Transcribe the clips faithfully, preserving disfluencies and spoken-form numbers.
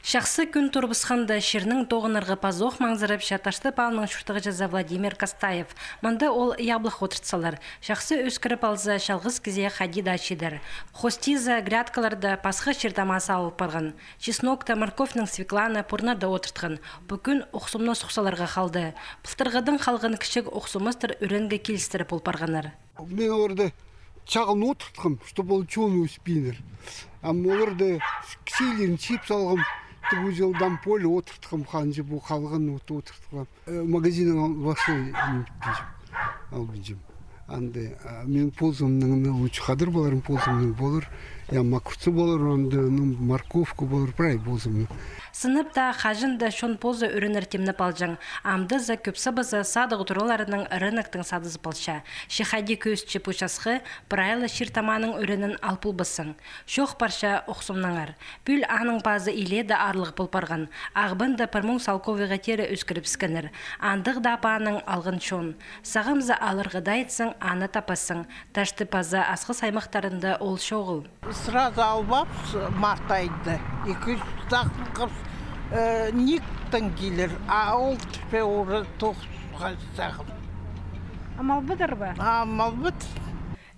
Чахсы кӱн турыбысханда, чирнің тоғынарға пазох маңзырапча Таштып аалның чуртағҷызы Владимир Кастаев. Мында ол яблах одыртсалар, чахсы ӧскіріп алза, чалғыс кізее хайди даа чидер. Хости за грядкаларда пасха чир-тамаа салыл парған. Чеснокты, морковьның, свекланы пурнада одыртхан. Пу кӱн охсумны сухсаларға халды. Пылтырғыдаң халған кічіг охсумастар ӱренге килістіріп ол парғаннар. Мин оларны чағын одыртхам, чтоб ол чоны ӧспиннер. Ам оларны кізілерін чыып салғам, тігі чылдаң поле одыртхам, ханҷа пу халған от одыртхам. Э, магазиннаң ал-, вообще ниме итпинчем, албинчам. Анда, а, мин позымның, ну, лучше хадыр поларым, позымның полар, я, огурцы полар, анда, ну, морковка полар, прай позымның. Сынап таа, хаҷан даа чон позы ӱреннер тимнеп алҷаң. Амды за кӧп сабазы садығ тураларынаң рыноктаң садызып алча. Че хайди кӧзітче пу часхы, прай ла чир-тамааның ӱренін ал полбассың. Чох парча охсумнаңар. Пӱӱл аның пазы илееде аарлығ пол парған. Ағбанда пір муң салковайға теере ӧскірібіскеннер. Андағ даа паанаң алған чон. Сағам за аларға даа итсең, аны таппассың. Таштып паза Асхыс аймахтарында ол чоғыл. Сразу албаабыс март айда. Ікі чӱс сағынғабыс, э, никтең килер, а ол тіпче уже тоғыс чӱске сағын. Ам албадыр ба? Ам албадыр.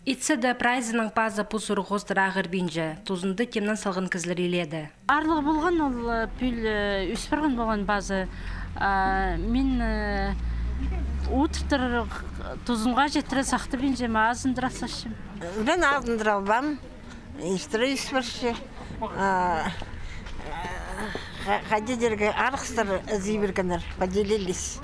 Итсе дее прайзының пазы пу сурығ хоостыра ағырбинча, тузында тимнен салған кізілер илееде. Аарлығ полған ол, э, пӱӱл, э, ӧс парған полған пазы. А мин, э, удур тузынға читіре сахтабинчам, азындыра сасчам. Мин азындыра албаам, истіре ӧс парча. А, ха-, хайди дирге, арғыстар ізей пиргеннер, поделились.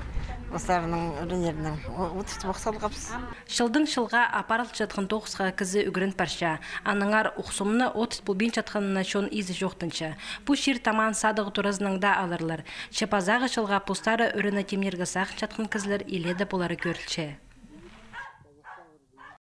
Постарының ӱреннерінең удуртып ох салғабыс. Чылдаң чылға апарылчатхан тоғысха кізі ӱгрен парча. Аннаңар охсумны одырт полбинчатханына чон изі чоохтанча. Пу чир-тамаан садығ туразынаң даа аларлар. Че пазағы чылға постары ӱрені тимнирге сағынчатхан кізілер илееде полары кӧрілче.